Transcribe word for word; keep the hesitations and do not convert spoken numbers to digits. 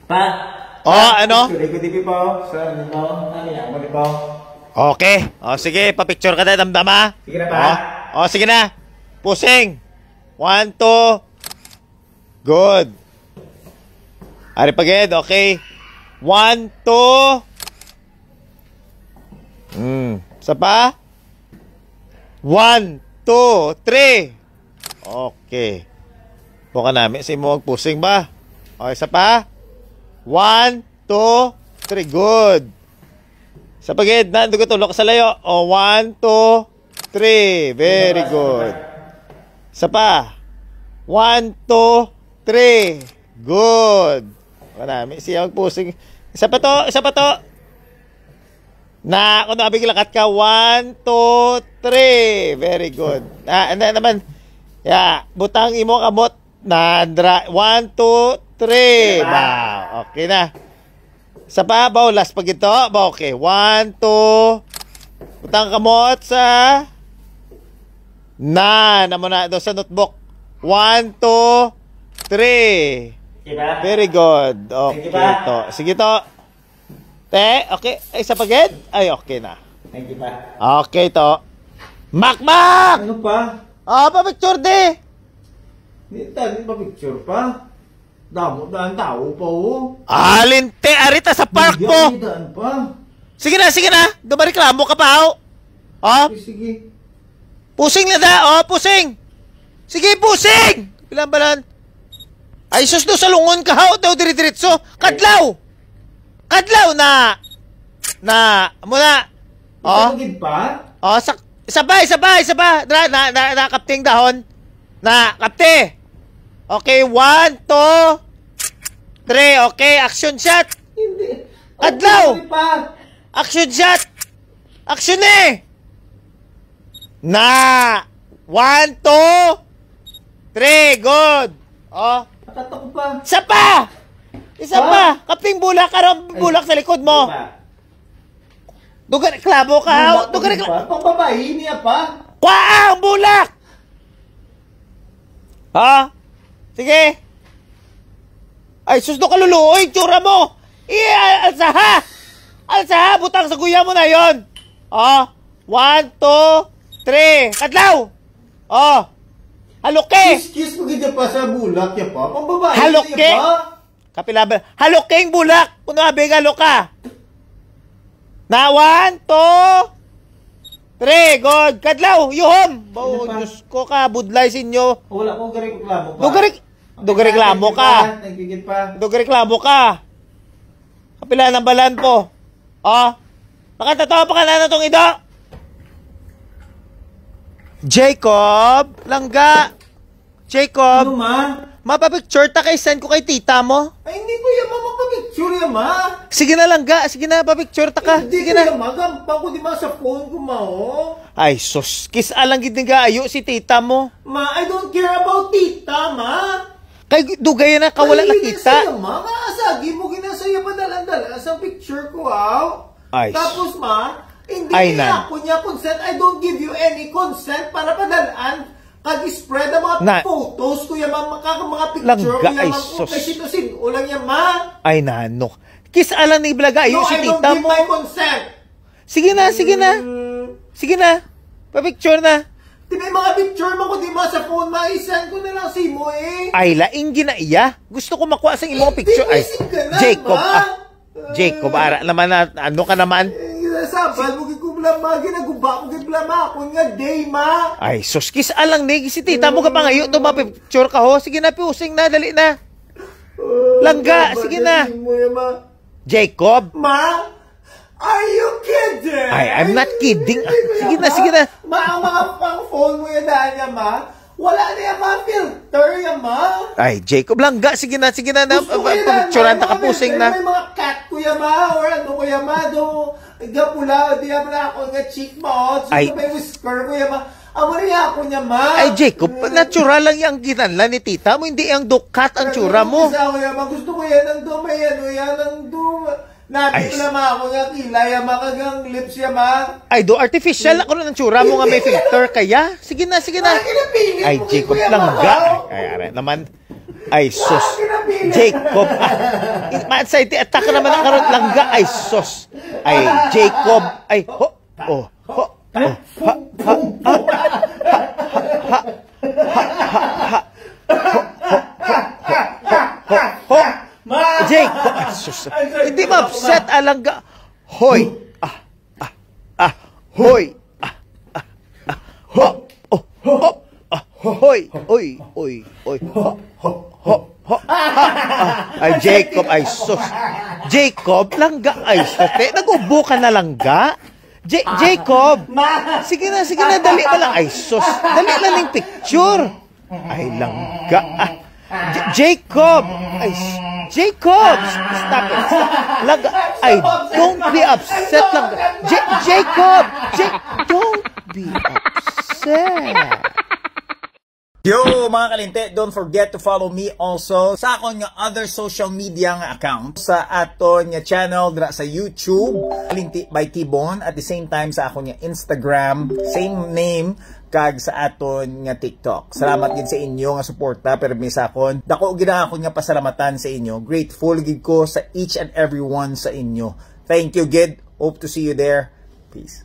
Pa. Oh, ano? Picture ko, di po. Sa ano po? Ano yan? Ano po? Okay. Oh, sige, pa-picture ka na, damdama. Sige na, pa. Oh, oh, sige na. Pusing. One, two. Good. Ari pa gid, okay. One, two. Hmm. Isa pa. One, two, three. Okay. Buka nami sa imo magpusing ba? O, isa pa. One, two, three. Good. Sa pagid na, dugo tulok sa layo. O, one, two, three. Very good. Isa pa. One, two, three. Good. Buka nami siya magpusing. Isa pa to, isa pa to. Na, kung abig lakat ka, one, two, three. Very good. Ah, and then naman, ya, butang imo kamot. Na, dra-, one, two, three. Diba? Ba, okay na. Sa pa, ba, last pa gito. Ba, okay. One, two. Butang kamot sa na, na mo na do sa notebook. One, two, three. Diba? Very good. Okay, diba? To. Sige to. Te, okay. Ay, sa pagid? Ay, okay na. Thank you, pa. Okay to. Makmak! Ano pa? Ah, pa-picture di. Di ta, di pa picture pa. Damo na ang tao pa, oh. Alin, te, arita sa park Hindi mo. Ako daan pa. Sige na, sige na. Dumareklamo ka pa, oh. Oh? Sige, sige. Pusing na da, oh, pusing. Sige, pusing. Bilang balan. Ay, sus, do sa lungon ka, ha? Daw dire-diretso. Kadlaw. Kadlaw na. Na, amo na. Oh. Ikaw gid pa? Oh, sa, isa pa, isa pa, isa pa. Dra, na, na, na, kapting dahon. Na, kapte. Okay, one, two, three. Okay, action shot. Hindi. Adlaw. Okay pa. Action shot. Action eh. Na. One, two, three. Good. Oh. Nakatok pa. Isa pa. Isa Ha? pa. Kapting bulak, karang Ay. bulak sa likod mo. Di ba? Dugareklamo ka. Bulak Dugarekla- pa. Pambabae niya pa. Kwa ang bulak. Ha? Sige. Ay, sus, do kaluluoy, tsura mo. I, al- alsa ha. Alsa ha, butang sa guya mo na yon. Oh, one, two, three. Kadlaw. Oh. Haloke. Kiss, kiss mo gid pa sa bulak ya pa. Pambabae Haloke. niya pa. Kapila ba? Haloking bulak. Kuno abi nga loka. Na one, two, three. Good. Kadlaw, yuhom. Bao, Ano pa? Diyos ko ka, budlay sinyo. Wala ko gareklamo pa. Dugarik, dugareklamo ka. Thank you, gid pa. Dugareklamo ka. Kapila ng balan po. Oh. Makatatawa pa ka na natong ida. Jacob, langga. Jacob. Ano, ma? Mapapicture ta kay send ko kay tita mo. Ay, hindi ko yan, ma. Mapapicture yan, ma. Sige na, langga. Sige na, papicture ta ka. Hindi Sige ko na. yan, ma. Gampa ko, di ba, sa phone ko, ma, oh. Ay, sus. Kis-a lang gid nga ayo si tita mo. Ma, I don't care about tita, ma. Kay dugay na ka wala Mahilig nakita. siya, ma. Kaasagi mo, ginasaya pa dalan-dalan sa picture ko, aw. Ay, Tapos, ma, hindi Ay, kaya nan. ako niya consent. I don't give you any consent para padalaan kag spread ang mga Na. photos ko yan, ma, mga, mga picture Langga, ko yan, ay, ma. Kung sus. kay sino-sino lang yan, ma. Ay, nano. Kis-a lang ni Blaga, ayo No, si I don't tita give mo. my consent. Sige na, sige na. Mm. Sige na. Pa-picture na. Di may mga picture mo ko, di ba, sa phone, ma, i-send ko na lang sa imo, eh. Ay, laing gina iya. Gusto ko makuha sa imo Hindi, picture. Ay, busy ka na, Jacob, ma. ah. Jacob, ara naman na, ano ka naman? Eh, sabal mo gid ko blama, ginaguba ko gid blama, ako nga day, ma. Ay, sus, kis-a lang ni, si tita mo ka pangayo to, mapicture ka ho. Sige na, pusing na, dali na. Oh, Langga, sabal sige na. na mo yan, ma. Jacob? Ma, are you kidding? Ay, I'm not kidding. Hindi ko Sige yan, na, ma. sige na. Ma, ang mga pang phone mo yan, daan niya, ma. Wala na yan, ma. Filter yan, ma. Ay, Jacob, langga. Sige na, sige na. na Gusto ko yan, picturean ma. ta ka, Mga pusing filter, na. May mga cat ko yan, ma. Or ano ko yan, ma. Do, gapula, di yan na ako nga chick, ma. Oh. Gusto Ay. ko may whisker ko yan, ma. Amo rin ako niya, ma. Ay, Jacob, Mm. natural lang yung ginanlan ni tita mo. Hindi yung dukat ang tsura mo. Kasi ako yan, ma. Gusto ko yan ang do, may ano yan, ang do. Nabi Ay, ko s- naman ako nga kilay, ama, kag ang lips, ama. Ay, do artificial na kuno ang tsura mo nga may filter kaya. Sige na, sige na. Ay, Ay, Jacob lang ga. Ay, ay, aray naman. Ay, sus. Jacob. Ah. I- Anxiety attack naman ang karon, langga. Ay, sus. Ay, Jacob. Ay, ho. Oh, ho. Oh, ha, ha, ha, ha, ha, ha, ha. Ho, ho, ho, ho, ho, ho. Jacob. Ay, sus. Hindi ma-upset ang langga. Hoy. Ah, ah, ah. Hoy. Ah, ah, ah. Ho. Oh, ho. Ah, hoy. Oy, oy, oy. Ho, ho, ho, ho. Ah, ah. Ay, Jacob, ay, sus. Jacob, langga, ay, sus. Eh, nag-ubo ka na, langga. J- Jacob. Sige na, sige na, dali na lang. Ay, sus. Dali na ning picture. Ay, langga. Ah. J- Jacob. Ay, s- Jacob. S- Stop it. Langga. Ay, don't be upset, langga. J- Jacob. J- don't be upset. Yo, mga kalinti, don't forget to follow me also sa akon nga other social media nga account, sa aton nga channel dira sa YouTube, Kalinti by Tibon, at the same time sa akon nga Instagram, same name, kag sa aton nga TikTok. Salamat gid sa inyo nga suporta, pero mi sa akon, dako gid ang akon nga pasalamatan sa inyo. Grateful gid ko sa each and every one sa inyo. Thank you gid. Hope to see you there. Peace.